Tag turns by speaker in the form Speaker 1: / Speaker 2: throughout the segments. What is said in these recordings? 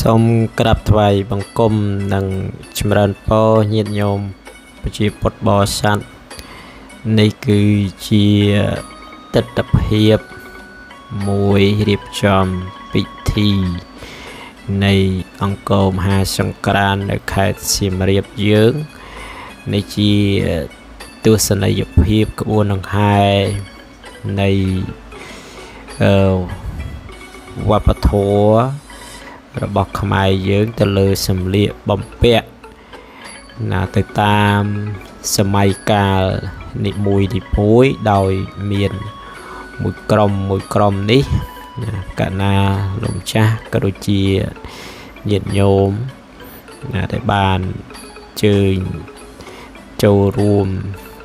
Speaker 1: សូមក្រាបថ្វាយបង្គំនិងចម្រើនពរញាតិញោមប្រជាពុទ្ធបរិស័ទនេះគឺជាទិដ្ឋភាពមួយរៀបចំពិធីនៃអង្គរមហាសង្ក្រាន្តនៅខេត្តសៀមរាបយើងនេះជាទស្សនីយភាពក្បួនដង្ហែនៃអឺវប្បធម៌ របស់ខ្មែរយើងទៅលើសម្លៀកបំពាក់ណាទៅតាមសម័យកាលនីមួយនីមួយដោយមានមួយក្រុមមួយក្រុមនេះណាកណាលោកម្ចាស់ក៏ដូចជាញាតិញោមណាដែលបានជើញចូលរួម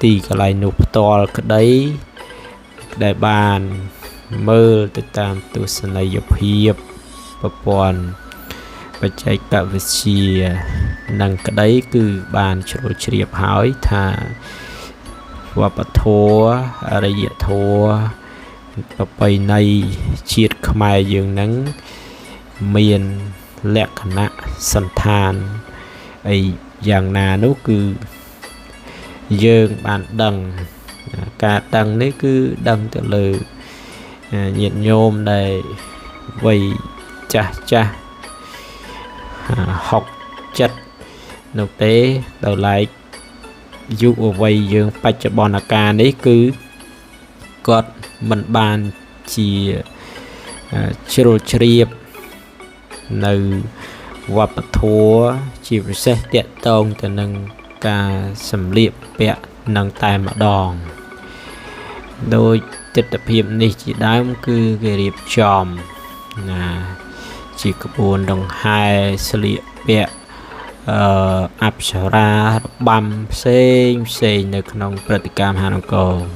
Speaker 1: ទីកន្លែងនោះផ្ទាល់ក្តីដែលបានមើលទៅតាមទស្សនីយភាពប្រព័ន្ធ បច្ចេកវិទ្យានិងក្តីគឺបានជ្រួលជ្រាបហើយថាវប្បធម៌អរិយធម៌ប្រពៃណីជាតិខ្មែរយើងនឹងមានលក្ខណៈសន្តានអីយ៉ាងណានោះគឺយើងបានដឹងការដឹងនេះគឺដឹងទៅលើញាតិញោមដែលវ័យចាស់ចាស់ 6 7នោះទេដោយឡែកយុវវ័យយើងបច្ចុប្បន្នកាលនេះគឺគាត់មិនបានជាជ្រុលជ្រាបនៅវប្បធម៌ជាពិសេសតាក់ទងទៅនឹងការសម្លៀកបំពាក់នឹងតែម្ដងដោយទិដ្ឋភាពនេះជាដើមគឺគេរៀបចំណា ជាក្បួនដង្ហែស្លៀកពាក់អឺអប្សរារបាំផ្សេងផ្សេងនៅក្នុងព្រឹត្តិការណ៍មហានគរ។